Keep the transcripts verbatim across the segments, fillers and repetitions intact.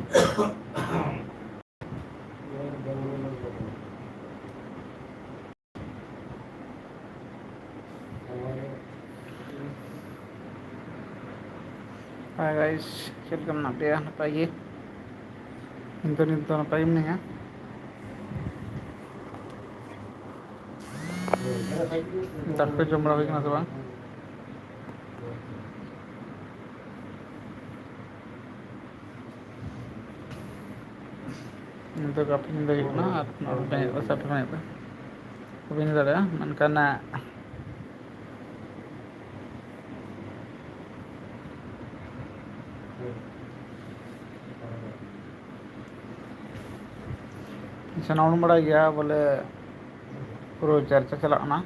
Hi guys, ᱪᱮᱫ ᱞᱮᱠᱟ ᱢᱮᱱᱟᱜ ᱯᱮᱭᱟ? ᱱᱟᱯᱟᱭ ᱜᱮ? ᱤᱧ ᱫᱚ ᱱᱤᱛ ᱫᱚ ᱱᱟᱯᱟᱭ ᱜᱮ ᱢᱤᱱᱟᱹᱧᱟ᱾ ᱫᱟᱠᱟ ᱠᱚ ᱡᱚᱢ ᱵᱟᱲᱟ ᱦᱩᱭ ᱠᱟᱱᱟ ᱥᱮ ᱵᱟᱝ? ᱱᱤᱛᱚᱜ ᱜᱟᱯᱟ ᱧᱤᱫᱟᱹ ᱦᱩᱭᱩᱜ ᱠᱟᱱᱟ ᱟᱨ ᱱᱚᱰᱮ ᱦᱩᱭᱩᱜᱼᱟ ᱥᱟᱯᱲᱟᱣ ᱦᱩᱭᱩᱜᱼᱟ᱾ ᱵᱟᱹᱧ ᱞᱟᱹᱭ ᱫᱟᱲᱮᱭᱟᱜᱼᱟ, ᱢᱮᱱᱠᱷᱟᱱ ᱥᱟᱱᱟᱢ ᱵᱚᱱ ᱵᱟᱲᱟᱭ ᱜᱮᱭᱟ ᱵᱚᱞᱮ ᱯᱩᱨᱟᱹ ᱪᱟᱨᱪᱟ ᱪᱟᱞᱟᱜ ᱠᱟᱱᱟ,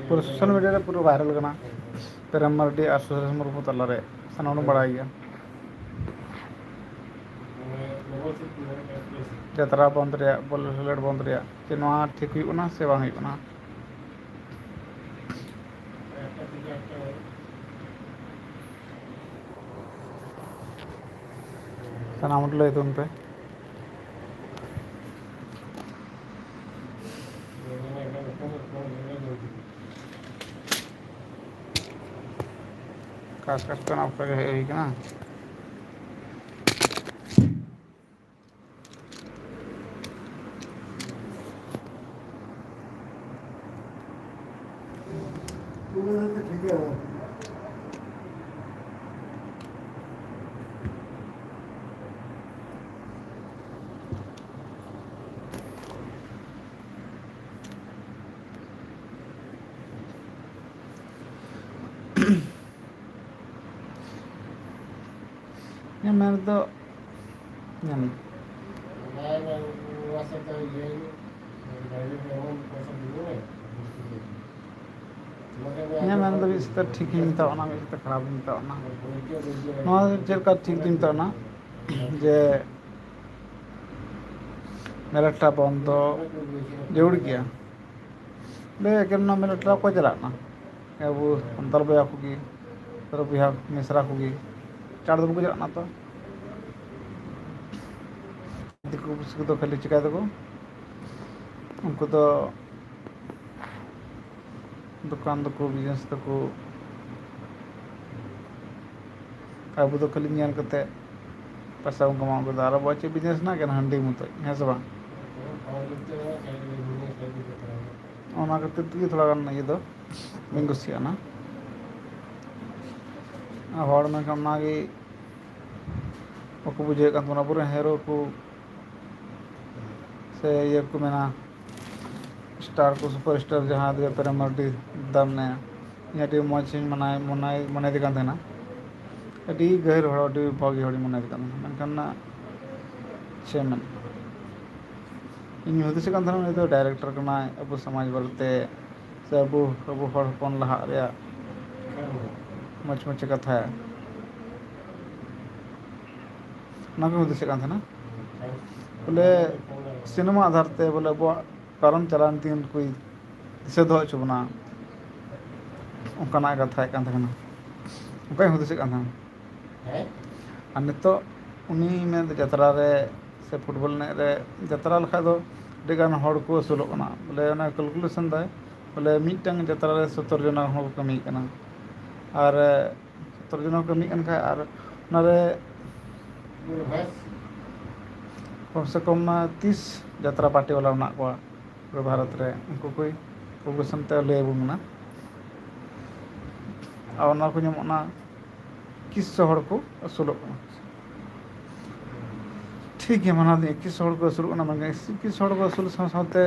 ᱯᱩᱨᱟᱹ social media ᱨᱮ ᱯᱩᱨᱟᱹ viral ᱠᱟᱱᱟ ᱯᱨᱮᱢ ᱢᱟᱨᱰᱤ ᱟᱨ ᱥᱩᱨᱮᱥ ᱢᱩᱨᱢᱩ ᱛᱟᱞᱟᱨᱮ, ᱥᱟᱱᱟᱢ ᱵᱚᱱ ᱵᱟᱲᱟᱭ ᱜᱮᱭᱟ᱾ ᱡᱟᱛᱨᱟ ᱵᱚᱱᱫ ᱨᱮᱭᱟᱜ, ᱵᱚᱞ ᱠᱷᱮᱞᱳᱰ ᱵᱚᱱᱫ ᱨᱮᱭᱟᱜ, ᱪᱮ ᱱᱚᱣᱟ ᱴᱷᱤᱠ ᱦᱩᱭᱩᱜ ᱠᱟᱱᱟ ᱥᱮ ᱵᱟᱝ ᱦᱩᱭᱩᱜ ᱠᱟᱱᱟ? ᱥᱟᱱᱟᱢ ᱦᱚᱲ ᱞᱟᱹᱭ ᱛᱟᱵᱚᱱ ᱯᱮ᱾ ᱠᱟᱥ ᱠᱟᱥ ᱛᱮ ᱚᱱᱟ ᱚᱠᱛᱚ ᱜᱮ ᱦᱮᱡ ᱦᱩᱭ ᱠᱟᱱᱟ᱾ ᱤᱧᱟᱹᱜ ᱢᱮᱱ ᱫᱚ, ᱧᱮᱞ ᱢᱮ᱾ ᱤᱧᱟᱹᱜ ᱢᱮᱱ ᱫᱚ ᱢᱤᱫ ᱥᱮᱫ ᱛᱮ ᱴᱷᱤᱠ ᱤᱧ ᱢᱮᱛᱟᱣᱟᱜ ᱠᱟᱱᱟ, ᱢᱤᱫ ᱥᱮᱫ ᱛᱮ ᱠᱷᱟᱨᱟᱯ ᱤᱧ ᱢᱮᱛᱟᱣᱟᱜ ᱠᱟᱱᱟ᱾ ᱱᱚᱣᱟ ᱫᱚ ᱪᱮᱫ ᱞᱮᱠᱟ ᱴᱷᱤᱠ ᱤᱧ ᱢᱮᱛᱟᱣᱟᱜ ᱠᱟᱱᱟ ᱡᱮ ᱢᱮᱞᱟ ᱴᱷᱮᱞᱟ ᱵᱚᱱᱫᱚ ᱡᱟᱹᱨᱩᱲ ᱜᱮᱭᱟ᱾ ᱞᱟᱹᱭ ᱮᱠᱮᱱ ᱱᱚᱣᱟ ᱢᱮᱞᱟ ᱴᱷᱮᱞᱟ ᱚᱠᱚᱭ ᱪᱟᱞᱟᱜ ᱠᱟᱱᱟ? ᱟᱵᱚ ᱥᱟᱱᱛᱟᱲ ᱵᱚᱭᱦᱟ ᱠᱚᱜᱮ, ᱥᱟᱱᱛᱟᱲ ᱵᱚᱭᱦᱟ ᱢᱤᱥᱨᱟ ᱠᱚᱜᱮ, ᱪᱟᱲ ᱫᱚ ᱵᱟᱠᱚ ᱪᱟᱞᱟᱜ ᱠᱟᱱᱟ ᱛᱚ᱾ ᱫᱤᱠᱩ ᱯᱩᱥᱤ ᱠᱚᱫᱚ ᱠᱷᱟᱹᱞᱤ ᱪᱤᱠᱟᱹᱭ ᱫᱟᱠᱚ, ᱩᱱᱠᱩ ᱫᱚ ᱫᱚᱠᱟᱱ ᱫᱟᱠᱚ, ᱵᱤᱡᱽᱱᱮᱥ ᱫᱟᱠᱚ, ᱟᱵᱚ ᱫᱚ ᱠᱷᱟᱹᱞᱤ ᱧᱮᱞ ᱠᱟᱛᱮ ᱯᱚᱭᱥᱟ ᱵᱚᱱ ᱠᱟᱢᱟᱣ ᱠᱮᱫᱟ᱾ ᱟᱨ ᱟᱵᱚᱣᱟᱜ ᱪᱮᱫ ᱵᱤᱡᱽᱱᱮᱥ ᱦᱮᱱᱟᱜ ᱠᱟᱱᱟ? ᱦᱟᱺᱰᱤ ᱢᱚᱛᱚᱡ, ᱦᱮᱸ ᱥᱮ ᱵᱟᱝ? ᱚᱱᱟ ᱠᱷᱟᱹᱛᱤᱨ ᱛᱮᱜᱮ ᱛᱷᱚᱲᱟ ᱜᱟᱱ ᱤᱭᱟᱹ ᱫᱚ ᱵᱟᱹᱧ ᱠᱩᱥᱤᱭᱟᱜᱼᱟ᱾ ᱟᱨ ᱦᱚᱲ ᱢᱮᱱᱠᱷᱟᱱ ᱚᱱᱟᱜᱮ ᱵᱟᱠᱚ ᱵᱩᱡᱷᱟᱹᱣᱮᱫ ᱠᱟᱱ ᱛᱟᱵᱚᱱᱟ᱾ ᱟᱵᱚᱨᱮᱱ ᱦᱮᱨᱳ ᱠᱚ ᱥᱮ ᱤᱭᱟᱹ ᱠᱚ ᱢᱮᱱᱟ, ᱥᱴᱟᱨ ᱠᱚ, ᱥᱩᱯᱟᱨ ᱥᱴᱟᱨ ᱡᱟᱦᱟᱸ ᱫᱚ ᱯᱨᱮᱢ ᱢᱟᱨᱰᱤ ᱫᱟ ᱢᱮᱱᱟᱭᱟ, ᱤᱧ ᱟᱹᱰᱤ ᱢᱚᱡᱽ ᱤᱧ ᱢᱟᱱᱟᱣ, ᱢᱚᱱᱮ, ᱢᱚᱱᱮᱭᱮᱫᱮ ᱠᱟᱱ ᱛᱟᱦᱮᱱᱟ᱾ ᱟᱹᱰᱤ ᱜᱟᱹᱦᱤᱨ ᱦᱚᱲ, ᱟᱹᱰᱤ ᱵᱷᱟᱹᱜᱤ ᱦᱚᱲᱤᱧ ᱢᱚᱱᱮᱭᱮᱫᱮ ᱠᱟᱱ ᱛᱟᱦᱮᱱᱟ᱾ ᱢᱮᱱᱠᱷᱟᱱ ᱪᱮᱫ ᱮᱢ ᱢᱮᱱᱟ, ᱤᱧ ᱦᱩᱫᱤᱥᱮᱫ ᱠᱟᱱ ᱛᱟᱦᱮᱱᱟ ᱩᱱᱤ ᱫᱚ ᱰᱟᱭᱨᱮᱠᱴᱚᱨ ᱠᱟᱱᱟᱭ, ᱟᱵᱚ ᱥᱚᱢᱟᱡᱽ ᱵᱟᱨᱮᱛᱮ ᱥᱮ ᱟᱵᱚ, ᱟᱵᱚ ᱦᱚᱲ ᱦᱚᱯᱚᱱ ᱞᱟᱦᱟᱜ ᱨᱮᱭᱟᱜ ᱢᱚᱡᱽ ᱢᱚᱡᱽ ᱠᱟᱛᱷᱟ, ᱚᱱᱟ ᱠᱚ ᱦᱩᱫᱤᱥᱮᱫ ᱠᱟᱱ ᱛᱟᱦᱮᱱᱟ᱾ ᱵᱚᱞᱮ ᱥᱤᱱᱮᱢᱟ ᱟᱫᱷᱟᱨ ᱛᱮ ᱵᱚᱞᱮ ᱟᱵᱚᱣᱟᱜ ᱯᱟᱨᱚᱢ ᱪᱟᱞᱟᱣᱮᱱ ᱫᱤᱱ ᱠᱚᱭ ᱫᱤᱥᱟᱹ ᱫᱚᱦᱚ ᱦᱚᱪᱚ ᱵᱚᱱᱟ, ᱚᱱᱠᱟᱱᱟᱜ ᱠᱟᱛᱷᱟᱭ ᱠᱟᱱ ᱛᱟᱦᱮᱱᱟ, ᱚᱱᱠᱟᱧ ᱦᱩᱫᱤᱥᱮᱫ ᱠᱟᱱ ᱛᱟᱦᱮᱱᱟ᱾ ᱟᱨ ᱱᱤᱛᱚᱜ ᱩᱱᱤ ᱢᱮᱱᱫᱟ ᱡᱟᱛᱨᱟ ᱨᱮ ᱥᱮ ᱯᱷᱩᱴᱵᱚᱞ ᱮᱱᱮᱡ ᱨᱮ, ᱡᱟᱛᱨᱟ ᱞᱮᱠᱷᱟᱡ ᱫᱚ ᱟᱹᱰᱤᱜᱟᱱ ᱦᱚᱲ ᱠᱚ ᱟᱹᱥᱩᱞᱚᱜ ᱠᱟᱱᱟ, ᱵᱚᱞᱮ ᱚᱱᱟ ᱠᱮᱞᱠᱩᱞᱮᱥᱚᱱ ᱫᱟᱭ, ᱵᱚᱞᱮ ᱢᱤᱫᱴᱟᱝ ᱡᱟᱛᱨᱟ ᱨᱮ ᱥᱚᱛᱛᱚᱨ ᱡᱚᱱᱟ ᱦᱚᱲ ᱠᱚ ᱠᱟᱹᱢᱤᱭᱮᱫ ᱠᱟᱱᱟ᱾ ᱟᱨ ᱥᱚᱛᱛᱚᱨ ᱡᱚᱱᱟ ᱠᱚ ᱠᱟᱹᱢᱤᱭᱮᱫ ᱠᱟᱱ ᱠᱷᱟᱡ, ᱟᱨ ᱚᱱᱟᱨᱮ ᱠᱚᱢ ᱥᱮ ᱠᱚᱢ ᱛᱤᱥ ᱡᱟᱛᱨᱟ ᱯᱟᱨᱴᱤ ᱵᱟᱞᱟ ᱢᱮᱱᱟᱜ ᱠᱚᱣᱟ ᱯᱩᱨᱟᱹ ᱵᱷᱟᱨᱚᱛ ᱨᱮ, ᱩᱱᱠᱩ ᱠᱚ ᱯᱨᱚᱯᱷᱮᱥᱚᱱ ᱛᱮ ᱞᱟᱹᱭ ᱟᱵᱚᱱ ᱠᱟᱱᱟ᱾ ᱟᱨ ᱚᱱᱟ ᱠᱚ ᱧᱟᱢᱚᱜ ᱠᱟᱱᱟ ᱮᱠᱤᱥᱥᱚ ᱦᱚᱲ ᱠᱚ ᱟᱹᱥᱩᱞᱚᱜ ᱠᱟᱱᱟ᱾ ᱴᱷᱤᱠ ᱜᱮᱭᱟ, ᱢᱟᱱᱟᱣ ᱫᱤᱧ ᱮᱠᱤᱥᱥᱚ ᱦᱚᱲ ᱠᱚ ᱟᱹᱥᱩᱞᱚᱜ ᱠᱟᱱᱟ, ᱢᱮᱱᱠᱷᱟᱱ ᱮᱠᱤᱥᱥᱚ ᱦᱚᱲ ᱠᱚ ᱟᱹᱥᱩᱞ ᱥᱟᱶ ᱥᱟᱶᱛᱮ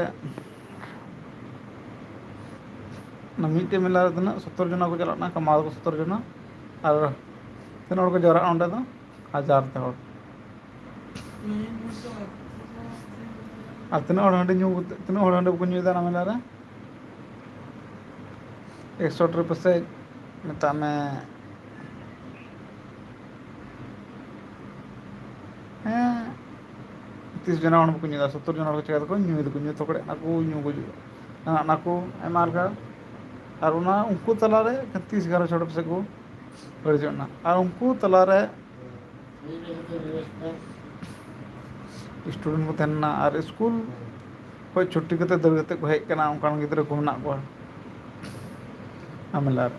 ᱚᱱᱟ ᱢᱤᱫᱴᱮᱡ ᱢᱮᱞᱟ ᱨᱮ ᱛᱤᱱᱟᱹᱜ ᱥᱚᱛᱛᱚᱨ ᱡᱚᱱᱟ ᱠᱚ ᱪᱟᱞᱟᱜ ᱠᱟᱱᱟ, ᱠᱟᱢᱟᱣ ᱫᱟᱠᱚ ᱥᱚᱛᱛᱚᱨ ᱡᱚᱱᱟ, ᱟᱨ ᱛᱤᱱᱟᱹᱜ ᱦᱚᱲ ᱠᱚ ᱡᱟᱣᱨᱟᱜᱼᱟ ᱚᱸᱰᱮ ᱫᱚ? ᱦᱟᱡᱟᱨ ᱛᱮ ᱦᱚᱲ᱾ ᱟᱨ ᱛᱤᱱᱟᱹᱜ ᱦᱚᱲ ᱦᱟᱺᱰᱤ ᱧᱩ, ᱛᱤᱱᱟᱹᱜ ᱦᱚᱲ ᱦᱟᱺᱰᱤ ᱵᱟᱠᱚ ᱧᱩᱭᱮᱫᱟ ᱚᱱᱟ ᱢᱮᱞᱟ ᱨᱮ? ᱮᱠᱥᱚ ᱴᱤ ᱯᱟᱥᱮᱡ ᱢᱮᱛᱟᱜ ᱢᱮ, ᱦᱮᱸ, ᱛᱤᱥ ᱡᱚᱱᱟ ᱦᱚᱲ ᱵᱟᱠᱚ ᱧᱩᱭᱮᱫᱟ, ᱥᱚᱛᱛᱚᱨ ᱡᱚᱱᱟ ᱦᱚᱲ ᱪᱤᱠᱟᱹ ᱫᱟᱠᱚ? ᱧᱩᱭ ᱫᱟᱠᱚ, ᱧᱩ ᱛᱷᱚᱠᱲᱮ ᱚᱱᱟ ᱠᱚ ᱧᱩ ᱜᱩᱡᱩᱜᱼᱟ, ᱚᱱᱟ ᱠᱚ ᱟᱭᱢᱟ ᱞᱮᱠᱟ᱾ ᱟᱨ ᱚᱱᱟ ᱩᱱᱠᱩ ᱛᱟᱞᱟᱨᱮ ᱛᱤᱥ ᱜᱟᱨᱚ ᱪᱷᱚᱴ ᱯᱟᱥᱮᱡ ᱠᱚ ᱵᱟᱹᱲᱤᱡᱚᱜ ᱠᱟᱱᱟ᱾ ᱟᱨ ᱩᱱᱠᱩ ᱛᱟᱞᱟᱨᱮ student ᱠᱚ ᱛᱟᱦᱮᱱᱟ, ᱟᱨ ᱥᱠᱩᱞ ᱠᱷᱚᱱ ᱪᱷᱩᱴᱤ ᱠᱟᱛᱮ ᱫᱟᱹᱲ ᱠᱟᱛᱮ ᱠᱚ ᱦᱮᱡ ᱠᱟᱱᱟ, ᱚᱱᱠᱟᱱ ᱜᱤᱫᱽᱨᱟᱹ ᱠᱚ ᱢᱮᱱᱟᱜ ᱠᱚᱣᱟ᱾ ᱟᱨ ᱢᱮᱞᱟ ᱨᱮ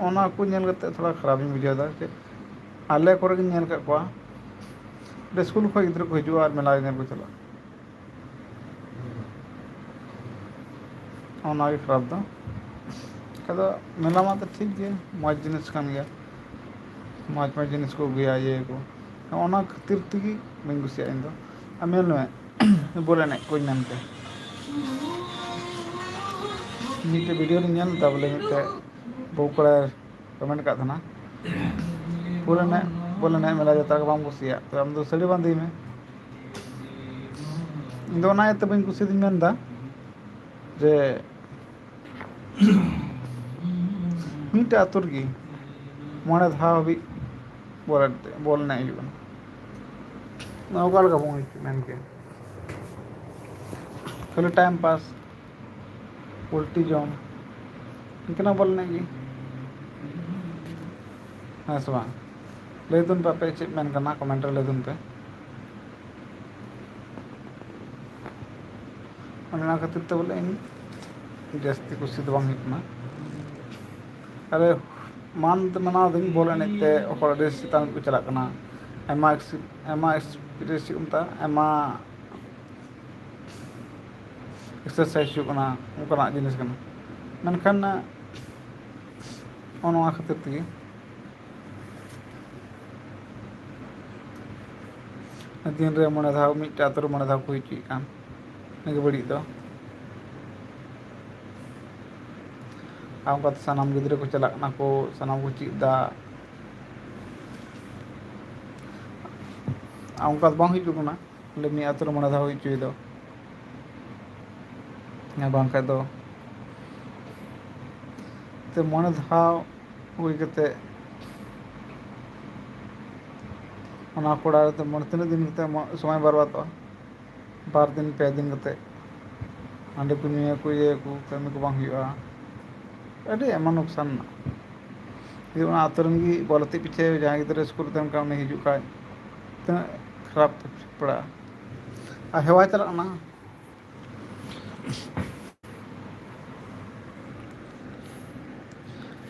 ᱚᱱᱟ ᱠᱚ ᱧᱮᱞ ᱠᱟᱛᱮ ᱛᱷᱚᱲᱟ ᱠᱷᱟᱨᱟᱯ ᱤᱧ ᱵᱩᱡᱷᱟᱹᱣ ᱮᱫᱟ ᱡᱮ ᱟᱞᱮ ᱠᱚᱨᱮ ᱜᱤᱧ ᱧᱮᱞ ᱟᱠᱟᱫ ᱠᱚᱣᱟ, ᱥᱠᱩᱞ ᱠᱷᱚᱱ ᱜᱤᱫᱽᱨᱟᱹ ᱠᱚ ᱦᱤᱡᱩᱜᱼᱟ ᱟᱨ ᱢᱮᱞᱟ ᱧᱮᱞ ᱠᱚ ᱪᱟᱞᱟᱜᱼᱟ᱾ ᱚᱱᱟᱜᱮ ᱠᱷᱟᱨᱟᱯ ᱫᱚ᱾ ᱟᱫᱚ ᱢᱮᱞᱟ ᱢᱟ ᱛᱚ ᱴᱷᱤᱠ ᱜᱮ, ᱢᱚᱡᱽ ᱡᱤᱱᱤᱥ ᱠᱟᱱ ᱜᱮᱭᱟ, ᱢᱚᱡᱽ ᱢᱚᱡᱽ ᱡᱤᱱᱤᱥ ᱠᱚ ᱟᱹᱜᱩᱭᱟ, ᱤᱭᱟᱹᱭᱟᱠᱚ᱾ ᱚᱱᱟ ᱠᱷᱟᱹᱛᱤᱨ ᱛᱮᱜᱮ ᱵᱟᱹᱧ ᱠᱩᱥᱤᱭᱟᱜᱼᱟ ᱤᱧ ᱫᱚ᱾ ᱟᱨ ᱧᱮᱞ ᱢᱮ, ᱵᱚᱞ ᱮᱱᱮᱡ ᱠᱚᱧ ᱢᱮᱱᱛᱮ ᱢᱤᱫᱴᱮᱡ video ᱨᱮᱧ ᱧᱮᱞ ᱞᱮᱫᱟ, ᱵᱚᱞᱮ ᱢᱤᱫᱴᱮᱡ ᱵᱟᱹᱦᱩ ᱠᱚᱲᱟᱭ comment ᱠᱟᱜ ᱛᱟᱦᱮᱱᱟ, "ᱵᱚᱞ ᱮᱱᱮᱡ, ᱵᱚᱞ ᱮᱱᱮᱡ ᱢᱮᱞᱟ ᱡᱟᱛᱨᱟ ᱠᱚ ᱵᱟᱢ ᱠᱩᱥᱤᱭᱟᱜ, ᱛᱚ ᱟᱢ ᱫᱚ ᱥᱟᱹᱲᱤ ᱵᱟᱸᱫᱮᱭ ᱢᱮ᱾" ᱤᱧ ᱫᱚ ᱚᱱᱟ ᱤᱭᱟᱹᱛᱮ ᱵᱟᱹᱧ ᱠᱩᱥᱤᱭᱟᱫᱟᱹᱧ ᱢᱮᱱᱫᱟ ᱡᱮ ᱢᱤᱫᱴᱮᱡ ᱟᱹᱛᱩ ᱨᱮᱜᱮ ᱢᱚᱬᱮ ᱫᱷᱟᱣ ᱦᱟᱹᱵᱤᱡ ᱵᱚᱞ ᱮᱱᱮᱡ, ᱵᱚᱞ ᱮᱱᱮᱡ ᱦᱩᱭᱩᱜ ᱠᱟᱱᱟ᱾ ᱱᱚᱣᱟ ᱚᱠᱟ ᱞᱮᱠᱟ ᱵᱚᱱ ᱢᱮᱱ ᱠᱮᱭᱟ? ᱠᱷᱟᱹᱞᱤ time pass, ᱯᱳᱞᱴᱤ ᱡᱚᱢ, ᱤᱱᱠᱟᱹᱱᱟᱜ ᱵᱚᱞ ᱮᱱᱮᱡ ᱜᱮ᱾ ᱦᱮᱸ ᱥᱮ ᱵᱟᱝ? ᱞᱟᱹᱭ ᱛᱟᱵᱚᱱ ᱯᱮ, ᱟᱯᱮ ᱪᱮᱫ ᱢᱮᱱ ᱠᱟᱱᱟ, comment ᱨᱮ ᱞᱟᱹᱭ ᱛᱟᱵᱚᱱ ᱯᱮ᱾ ᱚᱱᱮ ᱚᱱᱟ ᱠᱷᱟᱹᱛᱤᱨ ᱛᱮ ᱵᱚᱞᱮ ᱤᱧ ᱡᱟᱹᱥᱛᱤ ᱠᱩᱥᱤ ᱫᱚ ᱵᱟᱝ ᱦᱩᱭᱩᱜ ᱠᱟᱱᱟ᱾ ᱟᱨᱮ, ᱢᱟᱱ ᱛᱮ ᱢᱟᱱᱟᱣ ᱫᱟᱹᱧ, ᱵᱚᱞ ᱮᱱᱮᱡ ᱛᱮ ᱦᱚᱲ ᱟᱹᱰᱤ ᱪᱮᱛᱟᱱ ᱠᱚ ᱪᱟᱞᱟᱜ ᱠᱟᱱᱟ, ᱟᱭᱢᱟ ᱮᱠᱥ-, ᱟᱭᱢᱟ ᱮᱠᱥᱯᱤᱨᱤᱭᱮᱱᱥ ᱪᱮᱫ ᱠᱚ ᱢᱮᱛᱟᱜᱼᱟ, ᱟᱭᱢᱟ exercise ᱦᱩᱭᱩᱜ ᱠᱟᱱᱟ, ᱚᱱᱠᱟᱱᱟᱜ ᱡᱤᱱᱤᱥ ᱠᱟᱱᱟ᱾ ᱢᱮᱱᱠᱷᱟᱱ ᱱᱚᱜᱼᱚ ᱱᱚᱣᱟ ᱠᱷᱟᱹᱛᱤᱨ ᱛᱮᱜᱮ ᱫᱤᱱ ᱨᱮ ᱢᱚᱬᱮ ᱫᱷᱟᱣ, ᱢᱤᱫᱴᱮᱡ ᱟᱹᱛᱩ ᱨᱮ ᱢᱚᱬᱮ ᱫᱷᱟᱣ ᱠᱚ ᱦᱩᱭ ᱦᱚᱪᱚᱭᱮᱫ ᱠᱟᱱ, ᱤᱱᱟᱹᱜᱮ ᱵᱟᱹᱲᱤᱡ ᱫᱚ᱾ ᱟᱨ ᱚᱱᱠᱟᱛᱮ ᱥᱟᱱᱟᱢ ᱜᱤᱫᱽᱨᱟᱹ ᱠᱚ ᱪᱟᱞᱟᱜ ᱠᱟᱱᱟ ᱠᱚ, ᱥᱟᱱᱟᱢ ᱠᱚ ᱪᱮᱫ ᱫᱟ᱾ ᱟᱨ ᱚᱱᱠᱟ ᱫᱚ ᱵᱟᱝ ᱦᱩᱭᱩᱜ ᱠᱟᱱᱟ, ᱵᱚᱞᱮ ᱢᱤᱫ ᱟᱹᱛᱩ ᱨᱮ ᱢᱚᱬᱮ ᱫᱷᱟᱣ ᱦᱩᱭ ᱦᱚᱪᱚᱭ ᱫᱚ, ᱟᱨ ᱵᱟᱝᱠᱷᱟᱡ ᱫᱚ ᱛᱮ ᱢᱚᱬᱮ ᱫᱷᱟᱣ ᱦᱩᱭ ᱠᱟᱛᱮ ᱚᱱᱟ ᱠᱚᱲᱟ ᱨᱮ ᱢᱚᱬᱮ, ᱛᱤᱱᱟᱹᱜ ᱫᱤᱱ ᱠᱟᱛᱮ ᱢᱚ-, ᱥᱚᱢᱚᱭ ᱵᱟᱨᱵᱟᱫᱚᱜᱼᱟ? ᱵᱟᱨ ᱫᱤᱱ, ᱯᱮ ᱫᱤᱱ ᱠᱟᱛᱮ ᱦᱟᱺᱰᱤ ᱠᱚ ᱧᱩᱭᱟᱠᱚ, ᱤᱭᱟᱹᱭᱟᱠᱚ, ᱠᱟᱹᱢᱤ ᱠᱚ ᱵᱟᱝ ᱦᱩᱭᱩᱜᱼᱟ, ᱟᱹᱰᱤ ᱟᱭᱢᱟ ᱱᱩᱠᱥᱟᱱ ᱢᱮᱱᱟᱜᱼᱟ᱾ ᱡᱩᱫᱤ ᱚᱱᱟ ᱟᱹᱛᱩ ᱨᱮᱱ ᱜᱮ ᱵᱚᱞ ᱮᱱᱮᱡ ᱯᱤᱪᱷᱮ ᱡᱟᱦᱟᱸᱭ ᱜᱤᱫᱽᱨᱟᱹ ᱥᱠᱩᱞ ᱨᱮ ᱛᱟᱦᱮᱱ ᱠᱷᱟᱱ, ᱩᱱᱤ ᱦᱤᱡᱩᱜ ᱠᱷᱟᱡ, ᱛᱤᱱᱟᱹᱜ ᱠᱷᱟᱨᱟᱯ ᱯᱟᱲᱟᱜᱼᱟ᱾ ᱟᱨ ᱦᱮᱣᱟ ᱪᱟᱞᱟᱜ ᱠᱟᱱᱟ᱾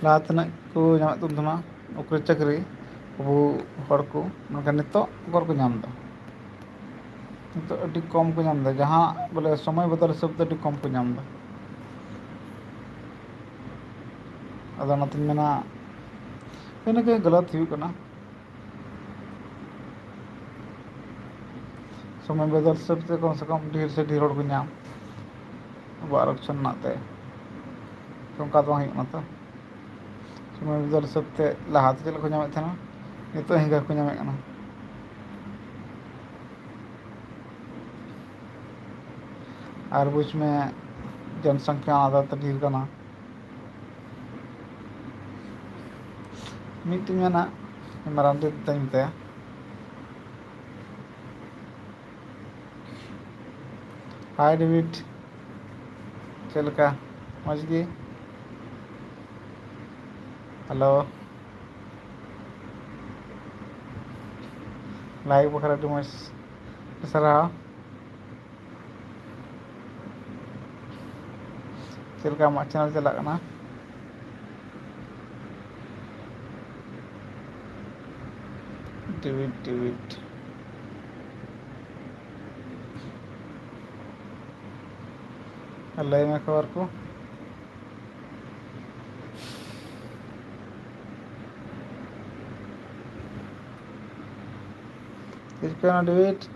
ᱞᱟᱦᱟ ᱛᱤᱱᱟᱹᱜ ᱠᱚ ᱧᱟᱢᱮᱫ ᱛᱟᱵᱚᱱ ᱛᱟᱦᱮᱱᱟ ᱱᱚᱠᱨᱤ ᱪᱟᱹᱠᱨᱤ, ᱟᱵᱚ ᱦᱚᱲ ᱠᱚ, ᱢᱮᱱᱠᱷᱟᱱ ᱱᱤᱛᱚᱜ ᱚᱠᱚᱨ ᱠᱚ ᱧᱟᱢ ᱮᱫᱟ? ᱱᱤᱛᱚᱜ ᱟᱹᱰᱤ ᱠᱚᱢ ᱠᱚ ᱧᱟᱢ ᱮᱫᱟ᱾ ᱡᱟᱦᱟᱸ ᱵᱚᱞᱮ ᱥᱚᱢᱚᱭ ᱵᱚᱫᱚᱞ ᱦᱤᱥᱟᱹᱵ ᱛᱮ ᱟᱹᱰᱤ ᱠᱚᱢ ᱠᱚ ᱧᱟᱢ ᱮᱫᱟ᱾ ᱟᱫᱚ ᱚᱱᱟᱛᱤᱧ ᱢᱮᱱᱟ, ᱤᱱᱟᱹᱜᱮ ᱜᱟᱞᱟᱛ ᱦᱩᱭᱩᱜ ᱠᱟᱱᱟ᱾ ᱥᱚᱢᱚᱭ ᱵᱚᱫᱚᱞ ᱦᱤᱥᱟᱹᱵ ᱛᱮ ᱠᱚᱢ ᱥᱮ ᱠᱚᱢ ᱰᱷᱮᱨ ᱥᱮ ᱰᱷᱮᱨ ᱦᱚᱲ ᱠᱚ ᱧᱟᱢ, ᱟᱵᱚᱣᱟᱜ ᱟᱨᱚᱠᱥᱚᱱ ᱢᱮᱱᱟᱜ ᱛᱮ᱾ ᱚᱱᱠᱟ ᱫᱚ ᱵᱟᱝ ᱦᱩᱭᱩᱜ ᱠᱟᱱᱟ ᱛᱚ᱾ ᱥᱚᱢᱚᱭ ᱵᱚᱫᱚᱞ ᱦᱤᱥᱟᱹᱵ ᱛᱮ ᱞᱟᱦᱟᱛᱮ ᱪᱮᱫ ᱞᱮᱠᱟ ᱠᱚ ᱧᱟᱢᱮᱫ ᱛᱟᱦᱮᱱᱟ, ᱱᱤᱛᱚᱜ ᱦᱚᱸ ᱤᱱᱠᱟ ᱠᱚ ᱧᱟᱢᱮᱫ ᱠᱟᱱᱟ᱾ ᱟᱨ ᱵᱩᱡᱽ ᱢᱮ, ᱡᱚᱱᱥᱚᱝᱠᱷᱟ ᱟᱫᱷᱟᱨ ᱛᱮ ᱰᱷᱮᱨ ᱠᱟᱱᱟ᱾ ᱢᱤᱫᱴᱮᱱ ᱢᱮᱱᱟᱜ ᱢᱟᱨᱟᱱᱰᱤ ᱫᱟᱫᱟᱧ ᱢᱮᱛᱟᱭᱟ᱾ ᱦᱟᱭ ᱰᱮᱵᱷᱤᱰ, ᱪᱮᱫ ᱞᱮᱠᱟ? ᱢᱚᱡᱽ ᱜᱮ? ᱦᱮᱞᱳ, ᱞᱟᱭᱤᱠ ᱵᱟᱠᱷᱨᱟ ᱟᱹᱰᱤ ᱢᱚᱡᱽ, ᱥᱟᱨᱦᱟᱣ᱾ ᱪᱮᱫ ᱞᱮᱠᱟ ᱟᱢᱟᱜ ᱪᱮᱱᱮᱞ ᱪᱟᱞᱟᱜ ᱠᱟᱱᱟ? Debit, debit. ᱟᱨ ᱞᱟᱹᱭ ᱢᱮ ᱠᱷᱚᱵᱚᱨ ᱠᱚ᱾ ᱪᱮᱫ ᱠᱟᱱᱟ, ᱰᱮᱵᱷᱤᱰ?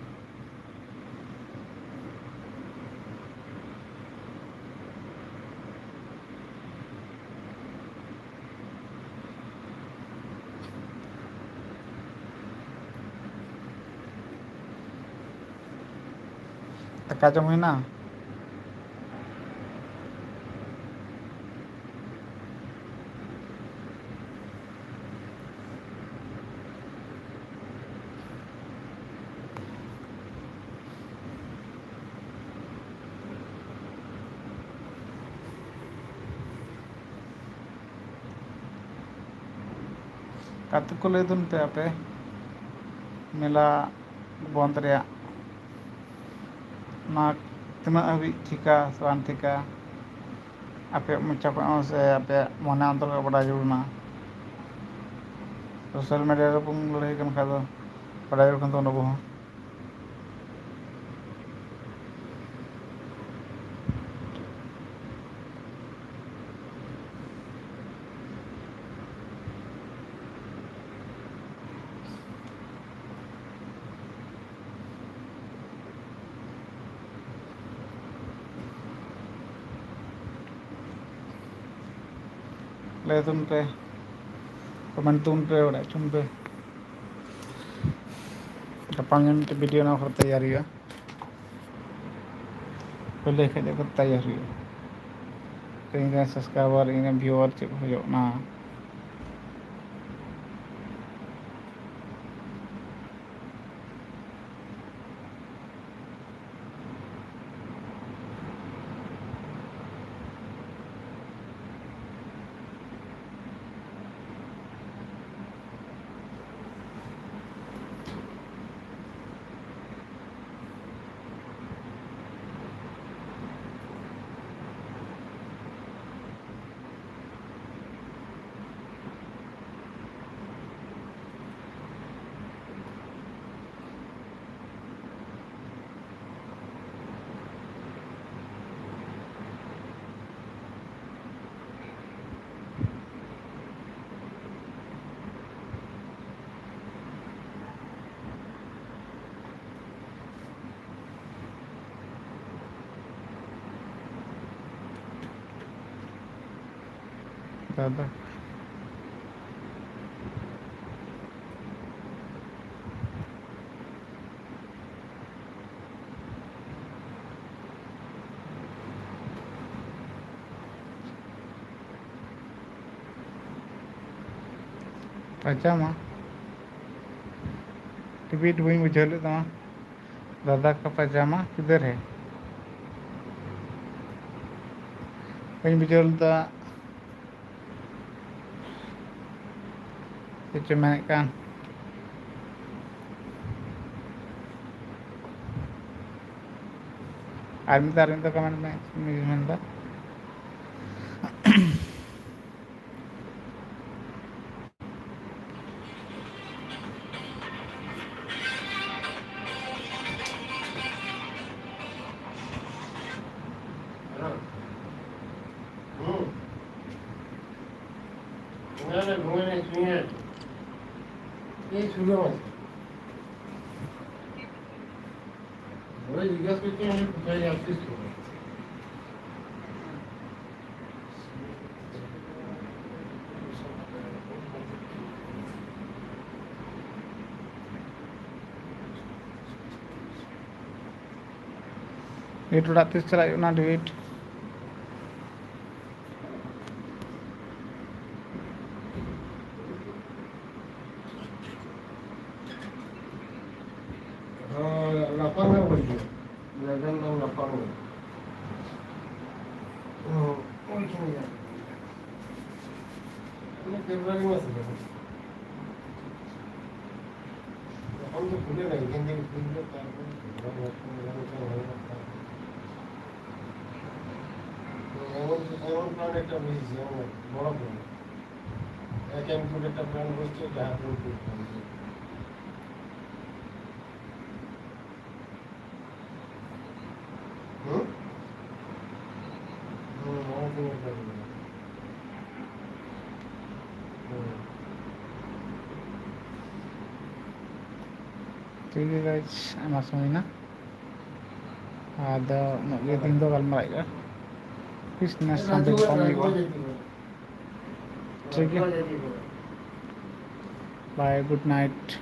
ᱫᱟᱠᱟ ᱡᱚᱢ ᱦᱩᱭᱱᱟ? ᱠᱟᱛᱮ ᱠᱚ ᱞᱟᱹᱭ ᱫᱚᱱ ᱯᱮ ᱟᱯᱮ ᱢᱮᱞᱟ ᱵᱚᱱᱫᱷ ᱨᱮᱭᱟᱜ ᱱᱚᱣᱟ ᱛᱤᱱᱟᱹᱜ ᱦᱟᱹᱵᱤᱡ ᱴᱷᱤᱠᱟ ᱥᱮ ᱵᱟᱝ ᱴᱷᱤᱠᱟ, ᱟᱯᱮᱭᱟᱜ ᱢᱚᱪᱟ ᱠᱷᱚᱱ ᱦᱚᱸ ᱥᱮ ᱟᱯᱮᱭᱟᱜ ᱢᱚᱱᱮ ᱚᱱᱛᱚᱨ ᱠᱷᱚᱱ ᱵᱟᱰᱟᱭ ᱡᱟᱹᱨᱩᱲ ᱠᱟᱱᱟ᱾ ᱥᱳᱥᱟᱞ ᱢᱤᱰᱤᱭᱟ ᱨᱮᱵᱚᱱ ᱞᱟᱹᱲᱦᱟᱹᱭ ᱠᱟᱱ ᱠᱷᱟᱡ ᱫᱚ ᱵᱟᱰᱟᱭ ᱡᱟᱹᱨᱩᱲ ᱠᱟᱱ ᱛᱟᱵᱚᱱᱟ ᱟᱵᱚ ᱦᱚᱸ᱾ ᱞᱟᱹᱭ ᱛᱟᱵᱚᱱ ᱯᱮ, ᱠᱚᱢᱮᱱᱴ ᱛᱟᱵᱚᱱ ᱯᱮ, ᱵᱟᱲᱟᱭ ᱦᱚᱪᱚᱱ ᱯᱮ᱾ ᱜᱟᱯᱟ ᱢᱮᱭᱟᱝ ᱢᱤᱫᱴᱮᱱ ᱵᱷᱤᱰᱤᱭᱳ ᱱᱚᱣᱟ ᱠᱚᱨᱮ ᱛᱮᱭᱟᱨ ᱦᱩᱭᱩᱜᱼᱟ᱾ ᱯᱮ ᱞᱟᱹᱭ ᱠᱷᱟᱡ ᱫᱚ ᱛᱮᱭᱟᱨ ᱦᱩᱭᱩᱜᱼᱟ᱾ ᱤᱧ ᱨᱮᱱ ᱥᱟᱵᱥᱠᱨᱟᱭᱵᱟᱨ, ᱤᱧ ᱨᱮᱱ ᱵᱷᱤᱭᱩᱣᱟᱨ ᱪᱮᱫ ᱠᱚ ᱠᱷᱚᱡᱚᱜ ᱠᱟᱱᱟ᱾ ᱫᱟᱫᱟ᱾ ᱯᱟᱭᱡᱟᱢᱟ? ᱴᱤᱵᱤᱴ ᱵᱟᱹᱧ ᱵᱩᱡᱷᱟᱹᱣ ᱞᱮᱫ ᱛᱟᱢᱟ᱾ ᱫᱟᱫᱟ ᱠᱟ ᱯᱟᱭᱡᱟᱢᱟ ᱠᱤᱫᱷᱟᱨ ᱦᱮ? ᱵᱟᱹᱧ ᱵᱩᱡᱷᱟᱹᱣ ᱞᱮᱫᱟ᱾ ᱪᱮᱫ ᱪᱚ ᱢᱮᱱᱮᱫ ᱠᱟᱱ᱾ ᱟᱨ ᱢᱤᱫ ᱫᱷᱟᱣ, ᱟᱨ ᱢᱤᱫ ᱫᱷᱟᱣ ᱠᱚᱢᱮᱱᱴ ᱢᱮ, ᱪᱮᱫ ᱮᱢ ᱢᱮᱱᱫᱟ? ᱰᱮᱵᱷᱤᱰ ᱚᱲᱟᱜ ᱛᱤᱥ ᱪᱟᱞᱟᱜ ᱦᱩᱭᱩᱜ ᱠᱟᱱᱟ, ᱰᱮᱵᱷᱤᱰ? ᱦᱳᱭ, ᱞᱟᱯᱷᱟᱝ ᱜᱮ ᱵᱩᱡᱷᱟᱹᱜᱼᱟ᱾ ᱞᱮᱵᱮᱞ ᱫᱚ ᱞᱟᱯᱷᱟᱝ ᱜᱮ᱾ ᱦᱩᱸ, ᱚᱱᱟ ᱯᱷᱮᱵᱨᱩᱣᱟᱨᱤ ᱢᱟᱥ ᱨᱮ᱾ ᱛᱚᱠᱷᱚᱱ ᱫᱚ ᱠᱷᱩᱞᱟᱹ ᱞᱮᱱ ᱜᱮ, ᱫᱤᱱ ᱠᱷᱩᱞ ᱞᱮ, ᱛᱟᱨᱯᱚᱨ ᱯᱷᱮᱵᱨᱩᱣᱟᱨᱤ ᱢᱟᱥ ᱨᱮ ᱮᱢᱚᱱ, ᱮᱢᱚᱱ ᱯᱞᱟᱱ ᱮᱠᱴᱟ ᱵᱩᱡᱷᱟᱹᱣ, ᱵᱚᱲᱚ ᱯᱞᱟᱱ᱾ ᱮᱠ ᱮᱢ ᱠᱷᱩᱞ ᱮᱠᱴᱟ ᱯᱞᱟᱱ ᱵᱩᱡᱷᱟᱹᱣ, ᱡᱟᱦᱟᱸ ᱠᱷᱩᱞ ᱠᱷᱩᱞ ᱠᱷᱩᱞ᱾ ᱦᱩᱸ? ᱦᱩᱸ, ᱱᱚᱣᱟ ᱜᱮ ᱧᱮᱞ ᱠᱟᱜ ᱜᱮᱭᱟ᱾ ᱦᱩᱸ᱾ ᱴᱷᱤᱠ ᱜᱮᱭᱟ guys, ᱟᱭᱢᱟ ᱥᱚᱢᱚᱭ ᱮᱱᱟ᱾ ᱟᱫᱚ ᱩᱱᱟᱹᱜ ᱜᱮ ᱛᱮᱦᱮᱧ ᱫᱚ ᱜᱟᱞᱢᱟᱨᱟᱜ ᱦᱩᱭᱩᱜᱼᱟ᱾ ᱛᱤᱥ ᱱᱮᱥ ᱥᱟᱱᱰᱮ ᱧᱟᱯᱟᱢ ᱦᱩᱭᱩᱜᱼᱟ᱾ ᱴᱷᱤᱠ ᱜᱮᱭᱟ᱾ Bye, good night.